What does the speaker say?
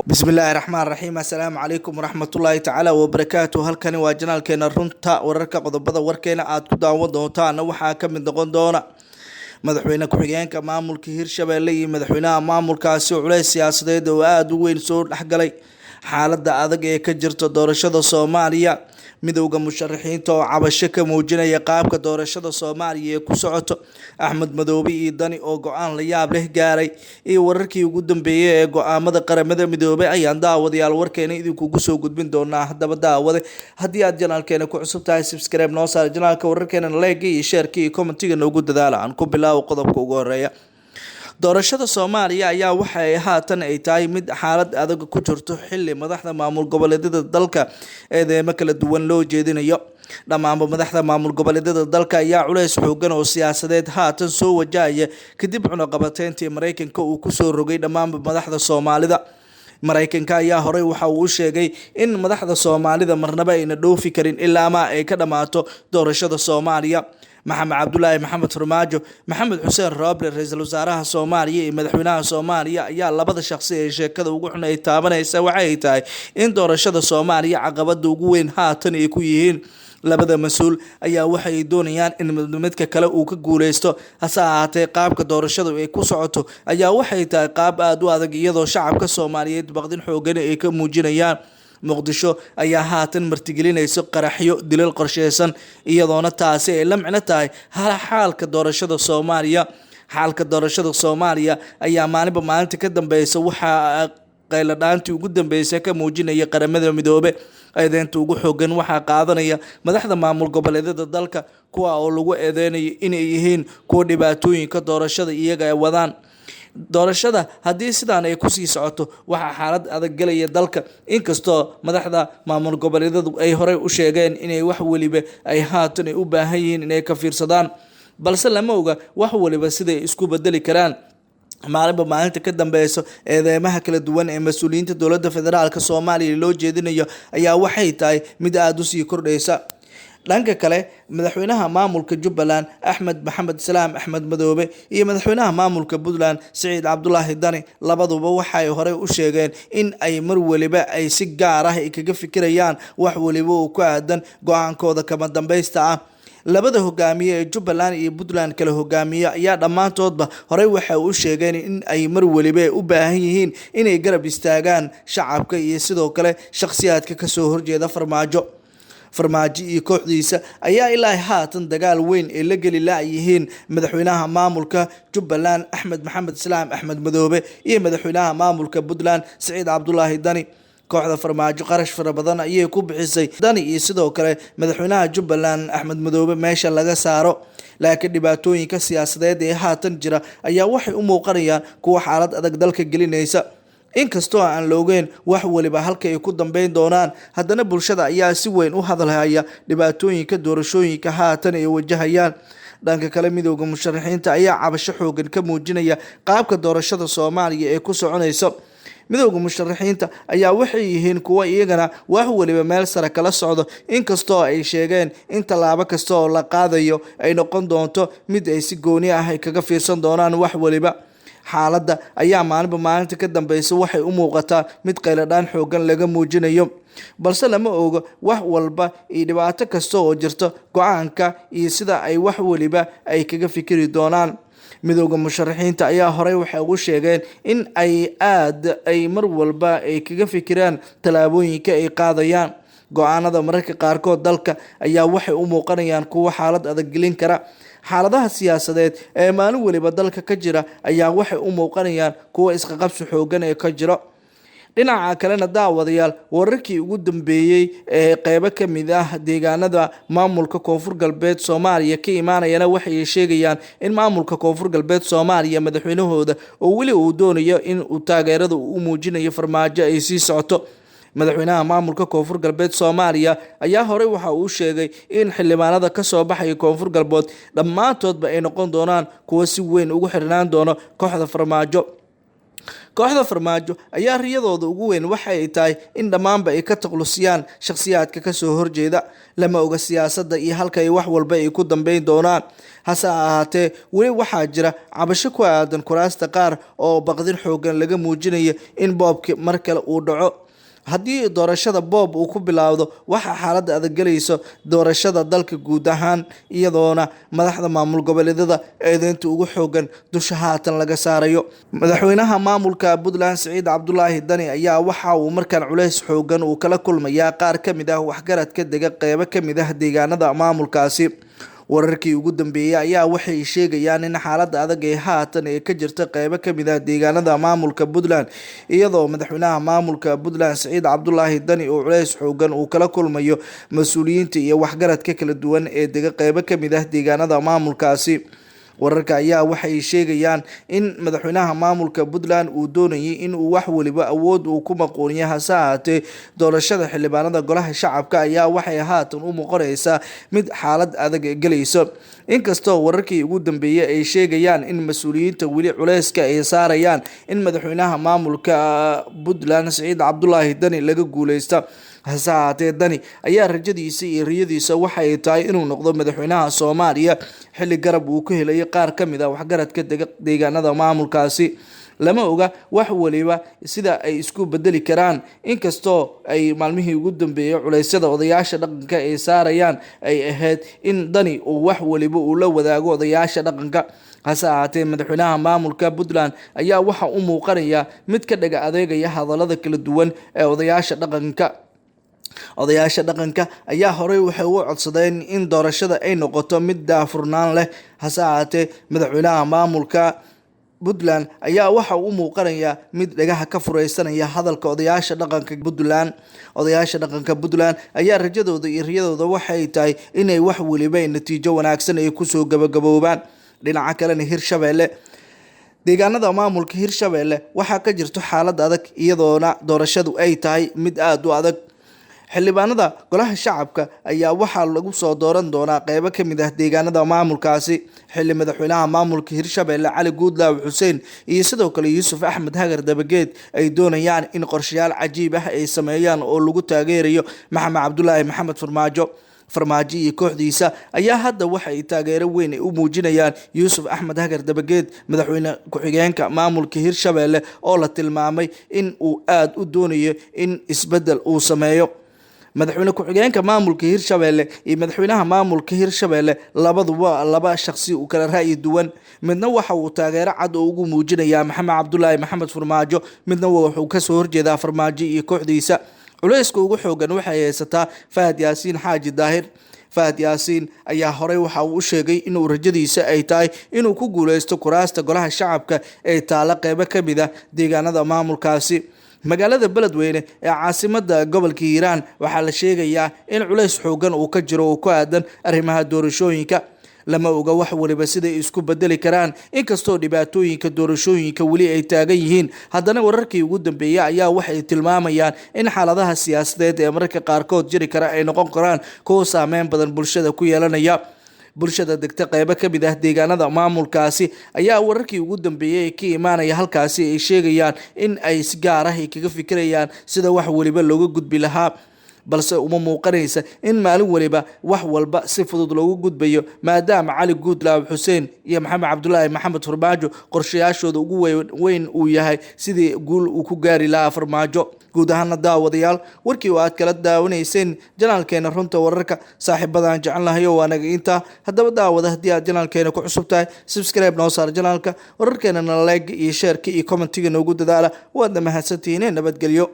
Bismillaahi raxmaan raxiim. Assalaamu calaykum waraxmatullaahi tacaala wabarakaatu. Halkani waa janaalkeena Runta Wararka. Qodobada warkeena aad ku daawan doontaana waxaa ka mid noqon doona madaxweyne ku-xigeenka maamulka Hirshabelle iyo madaxweynaha maamulkaasi culeys siyaasadeed oo aada u weyn soo dhexgalay, xaalada adag ee ka jirta doorashada Soomaaliya, midowda musharaxiinta oo cabasho ka muujinaya qaabka doorashada Soomaaliya ee ku socoto, Axmed Madoobe iyo Dani oo go-aan la yaab leh gaaray, iyo wararkii ugu dambeeyay ee go-aamada Qaramada Midoobay ayaan daawadayaal warkeena idinkugu soo gudbin doonaa. Haddaba daawade, haddii aad janaalkeena ku cusub tahay, subscribe noo saar janaalka, wararkeena like iyo share-ka iyo comment-iga noogu dadaala. Aan ku bilaabo qodobka ugu horeeya. Doorashada Soomaaliya ayaa waxay haatan ay tahay mid xaalad adag ku jirto, xili madaxda maamul goboleedyada dalka eedeemo kala duwan loo jeedinayo. Dhammaanba madaxda maamul goboleedyada dalka ayaa culeys xoogan oo siyaasadeed haatan soo wajahaya kadib cunaqabateyntii Mareykanka uu kusoo rogay dhammaanba madaxda Soomaalida. Mareykanka ayaa horey waxa uu u sheegay in madaxda Soomaalida marnaba ayna dhoofi karin ilaa ma ay ka dhammaato doorashada Soomaaliya. Maxamed Cabdulaahi Maxamed Farmaajo, Maxamed Xuseen Rooble, ra-iisul wasaaraha Soomaaliya iyo madaxweynaha Soomaaliya, ayaa labada shaqsi ee sheekada ugu xun ay taabanaysa waxay tahay in doorashada Soomaaliya caqabada ugu weyn haatan ay ku yihiin. Labada mas-uul ayaa waxay doonayaan in midka kale uu ka guuleysto, hase ahaatee qaabka doorashadu ay ku socoto ayaa waxay tahay qaab aada u adag, iyadoo shacabka Soomaaliyeed baqdin xoogan ay ka muujinayaan. Muqdisho ayaa haatan martigelinaysa qaraxyo, dilal qorsheysan, iyadoona taasi ay la micno tahay xaalka doorashada Soomaaliya. Xaalka doorashada Soomaaliya ayaa maalinba maalinta ka dambeysa waxaa qayladhaantii ugu dambeysa ka muujinaya Qaramada Midoobe. Eedeynta ugu xoogan waxaa qaadanaya madaxda maamul goboleedyada dalka, kuwa oo lagu eedeynayo inay yihiin kuwa dhibaatooyinka doorashada iyaga ay wadaan. Doorashada haddii sidaan ay kusii socoto, waxaa xaalad adag gelaya dalka, inkastoo madaxda maamul goboleedyadu ay horey u sheegeen inay wax weliba ay haatan ay u baahan yihiin inay ka fiirsadaan, balse lama oga wax waliba siday isku bedeli karaan. Maalinba maalinta ka dambeyso, eedeymaha kala duwan ee mas-uuliyiinta dowladda federaalka Soomaaliya loo jeedinayo ayaa waxay tahay mid aada usii kordhaysa. Dhanka kale, madaxweynaha maamulka Jubbaland Axmed Maxamed Salaam Axmed Madoobe iyo madaxweynaha maamulka Puntland Siciid Cabdulaahi Dani labaduba waxay horey u sheegeen in ay mar waliba ay si gaar ah ay kaga fikirayaan wax waliba oo ku aadan go-aankooda kama dambeysta ah. Labada hogaamiye ee Jubbaland iyo Puntland kala hogaamiye ayaa dhammaantoodba horey waxay u sheegeen in ay mar waliba u baahan yihiin inay garab istaagaan shacabka iyo sidoo kale shakhsiyaadka kasoo horjeeda Farmaajo. Farmaajo iyo kooxdiisa ayaa ilaa haatan dagaal weyn ay la geli laayihiin madaxweynaha maamulka Jubbaland Axmed Maxamed Islaam Axmed Madoobe iyo madaxweynaha maamulka Puntland Siciid Cabdulaahi Dani. Kooxda Farmaajo qarash fara badan ayay ku bixisay Dani iyo sidoo kale madaxweynaha Jubbaland Axmed Madoobe meesha laga saaro, laakiin dhibaatooyinka siyaasadeed ee haatan jira ayaa waxay u muuqanayaan kuwa xaalad adag dalka gelinaysa. Inkastoo aan la ogeyn wax waliba halka ay ku dambeyn doonaan, haddana bulshada ayaa si weyn u hadalhaya dhibaatooyinka doorashooyinka haatan ay wajahayaan. Dhanka kale, midowda musharaxiinta ayaa cabasho xoogan ka muujinaya qaabka doorashada Soomaaliya ee ku soconaysa. Midowda musharaxiinta ayaa waxay yihiin kuwa iyagana wax waliba meel sare kala socdo, inkastoo ay sheegeen in tallaabo kasta oo la qaadayo ay noqon doonto mid ay si gooni ah ay kaga fiirsan doonaan wax waliba. Xaaladda ayaa maalinba maalinta ka dambeysa waxay u muuqataa mid qayladhaan xoogan laga muujinayo, balse lama ogo wax walba iyo dhibaato kasta oo jirta go-aanka iyo sida ay wax waliba ay kaga fikiri doonaan. Midowda musharaxiinta ayaa horey waxay ugu sheegeen in ay aada ay mar walba ay kaga fikiraan tallaabooyinka ay qaadayaan. Go-aanada mararka qaarkood dalka ayaa waxay u muuqanayaan kuwo xaalad adag gelin kara. Xaaladaha siyaasadeed ee maalin waliba dalka ka jira ayaa waxay u muuqanayaan kuwo isqaqabsi xoogan ee ka jiro. Dhinaca kalena daawadayaal, wararkii ugu dambeeyey ee qeybo ka mid ah deegaanada maamulka Koonfur Galbeed Soomaaliya ka imaanayana waxay sheegayaan in maamulka Koonfur Galbeed Soomaaliya madaxweynahooda oo weli uu doonayo in uu taageerada u muujinayo Farmaajo ay sii socoto. Madaxweynaha maamulka Koonfur Galbeed Soomaaliya ayaa horey waxa uu sheegay in xildhibaanada kasoo baxaya Koonfur Galbeed dhammaantoodba ay noqon doonaan kuwo si weyn ugu xirnaan doono kooxda Farmaajo. Kooxda Farmaajo ayaa riyadooda ugu weyn waxa ay tahay in dhammaanba ay ka takhalusiyaan shakhsiyaadka kasoo horjeeda. Lama oga siyaasadda iyo halka ay wax walba ay ku dambeyn doonaan. Hase ahaatee, weli waxaa jira cabasho ku aadan kuraasta qaar oo baqdin xoogan laga muujinayo in boobki mar kale uu dhaco. Haddii doorashada boob uu ku bilaawdo, waxaa xaaladda adag gelayso doorashada dalka guud ahaan, iyadoona madaxda maamul goboleedyada eedeynta ugu xoogan dusha haatan laga saarayo. Madaxweynaha maamulka Puntland Siciid Cabdulaahi Dani ayaa waxa uu markaan culays xoogan uu kala kulmayaa qaar ka mid ah waxgaradka dega qeybo ka mid ah deegaanada maamulkaasi. Wararkii ugu dambeeyay ayaa waxay sheegayaan in xaaladda adag ee haatan ee ka jirta qeybo ka mid ah deegaanada maamulka Puntland, iyadoo madaxweynaha maamulka Puntland Siciid Cabdulaahi Dani uu culays xoogan uu kala kulmayo mas-uuliyiinta iyo waxgaradka kala duwan ee dega qeybo ka mid ah deegaanada maamulkaasi. Wararka ayaa waxay sheegayaan in madaxweynaha maamulka Puntland uu doonayay in uu wax waliba awood uu ku maqooniyo. Hase ahaatee, doorashada xildhibaanada golaha shacabka ayaa waxay haatan u muuqanaysaa mid xaalad adag gelayso, inkastoo wararkii ugu dambeeyay ay sheegayaan in mas-uuliyiinta weli culeyska ay saarayaan in madaxweynaha maamulka Puntland Siciid Cabdulaahi Dani laga guuleysta. Hase ahaatee, Dani ayaa rajadiisa iyo riyadiisa waxay tahay inuu noqdo madaxweynaha Soomaaliya, xilli garab uu ku helayo qaar ka mid ah waxgaradka deegaanada maamulkaasi. Lama oga wax waliba sida ay isku bedeli karaan, inkastoo ay maalmihii ugu dambeeyay culeysyada odayaasha dhaqanka ay saarayaan ay ahayd in Dani uu wax waliba uu la wadaago odayaasha dhaqanka. Hase ahaatee, madaxweynaha maamulka Puntland ayaa waxa u muuqanaya mid ka dhaga adeegaya hadallada kala duwan ee odayaasha dhaqanka. Odayaasha dhaqanka ayaa horey waxay u codsadeen in doorashada ay noqoto mid daahfurnaan leh. Hase ahaatee, madaxweynaha maamulka Puntland ayaa waxa uu muuqanayaa mid dhagaha ka fureysanaya hadalka odayaasha dhaqanka Puntland. Odayaasha dhaqanka Puntland ayaa rajadooda iyo riyadooda waxay tahay inay wax waliba natiijo wanaagsan ay kusoo gabagaboobaan. Dhinaca kalena, Hirshabeelle, deegaanada maamulka Hirshabeelle waxaa ka jirto xaalad adag, iyadoona doorashadu ay tahay mid aada u adag. Xildhibaanada golaha shacabka ayaa waxaa lagu soo dooran doonaa qeybo ka mid ah deegaanada maamulkaasi, xilli madaxweynaha maamulka Hirshabeelle Cali Guudlaaw Xuseen iyo sidoo kale Yuusuf Axmed Hagar Dabageed ay doonayaan in qorshayaal cajiib ah ay sameeyaan oo lagu taageerayo Maxamed Cabdulaahi Maxamed Farmaajo. Farmaajo iyo kooxdiisa ayaa hadda waxay taageero weyn u muujinayaan Yuusuf Axmed Hagar Dabageed, madaxweyne ku-xigeenka maamulka Hirshabeelle, oo la tilmaamay in uu aada u doonayo in isbeddel uu sameeyo. Madaxweyne ku-xigeenka maamulka Hirshabeelle iyo madaxweynaha maamulka Hirshabeelle labaduba laba shaqsi u kala ra'yi duwan. Midna waxa uu taageero cad oo ugu muujinayaa Maxamed Cabdulaahi Maxamed Farmaajo, midna wuxuu kasoo horjeedaa Farmaajo iyo kooxdiisa. Culayska ugu xoogan waxay haysataa Fahad Yaasiin Xaaji Daahir. Fahad Yaasiin ayaa horey waxa uu u sheegay inuu rajadiisa ay tahay inuu ku guuleysto kuraasta golaha shacabka ee taalo qeybo ka mid ah deegaanada maamulkaasi. Magaalada Beledweyne ee caasimada gobolka Hiiraan waxaa la sheegayaa in culays xoogan uu ka jiro oo ku aadan arrimaha doorashooyinka. Lama oga wax waliba siday isku bedeli karaan, inkastoo dhibaatooyinka doorashooyinka weli ay taagan yihiin. Haddana wararkii ugu dambeeyay ayaa waxay tilmaamayaan in xaaladaha siyaasadeed ee mararka qaarkood jiri kara ay noqon karaan kuwo saameyn badan bulshada ku yeelanaya. Bulshada degta qeybo ka mid ah deegaanada maamulkaasi ayaa wararkii ugu dambeeyay ee ka imaanaya halkaasi ay sheegayaan in ay si gaar ah ay kaga fikirayaan sida wax waliba looga gudbi lahaa, balse uma muuqanaysa in maalin waliba wax walba si fudud loogu gudbayo, maadaama Cali Guudlaaw Xuseen iyo Maxamed Cabdulaahi Maxamed Farmaajo qorshayaashooda ugu weyn uu yahay sidii guul uu ku gaari lahaa Farmaajo. Guud ahaana daawadayaal, warkii oo aad kala daawanayseen janaalkeena Runta Wararka, saaxiibadaan jecelnahay oo waa naga intaa. Haddaba daawada, haddii aad janaalkeena ku cusub tahay, subscribe noo saar janaalka, wararkeena na like iyo share-ka iyo comment-iga noogu dadaala. Waadna mahadsantihiin, nabadgelyo.